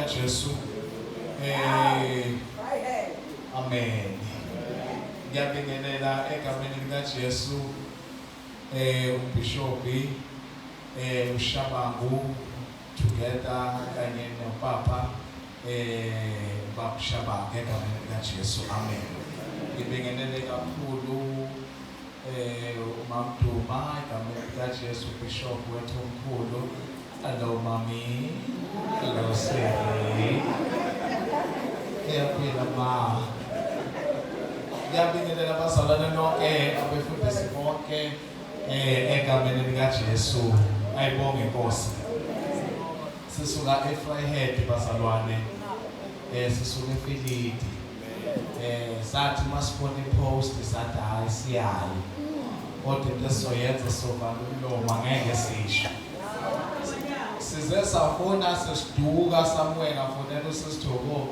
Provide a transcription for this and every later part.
likaJesu. Eh Amen. Ngiyabingelela egameni likaJesu eh uBishop eh uShabangu together kanye noPapa eh Baba Shabangu egameni likaJesu. Amen. Ngibingelele kakhulu Eh uMamDuma egameni likaJesu Bishop wethu omkhulu. Hello mami. Hello sisi. Ngiyaphila ma. Ngiyabingelela abazalwane nonke abefundisi bonke eh egameni likaJesu. Ayibonge inkosi. Sisuka eFryhead bazalwane. Eh sisuka eFilidi. Eh sathi masibona ipost sathi hayi siyayi. Kodwa into esizoyenza sovala umlomo angeke sisho. Size safona sesiduka somewhere ngafonela usisithoko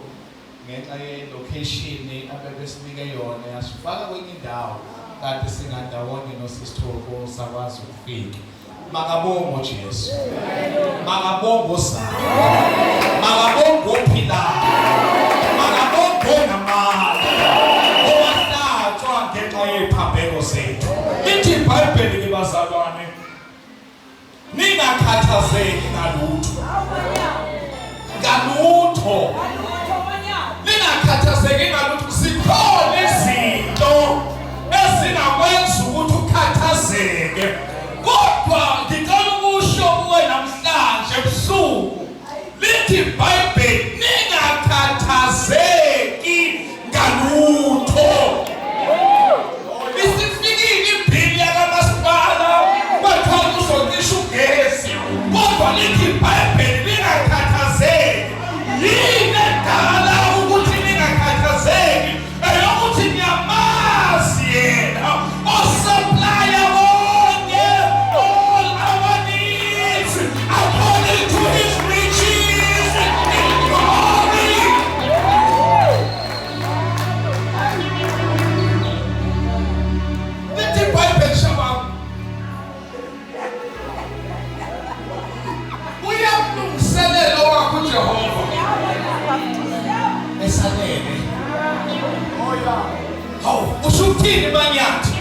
ngenxa ye-location abebesinike yona yasifaka kwenye indawo kanti singandawonye nosisithoko sakwazi ukufika. Makabongo Jesu. Makabongo Zama. Makabongo ophilayo. Makabongo namandla. Owahlatshwa ngenxa yeziphambeko zethu. Lithi iBhayibheli ke bazalwane ningakhathazeki ngalutho. Ngalutho. Ningakhathazeki ngalutho zikhona izinto ezingakwenza ukuthi ukhathazeke kodwa ngicela ukusho kuwe namhlanje ebusuku lithi iBhayibheli ningakhathazeki ngalutho isifikile ibhili yakamasipala kwathiwa kuzocisha ugesi kodwa lithi iBhayibheli ningakhathazeki yini edala ukuthi ningakhathazeki eyokuthi niyamazi yena osuplaya konke all our needs according to his riches in glory. Lithi iBhayibheli shabam Uyamlungiselela owakho uJehova. Esanele. Hawu, usho ukuthini manyathi?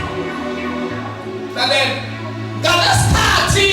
Lalela. Ngalesikhathi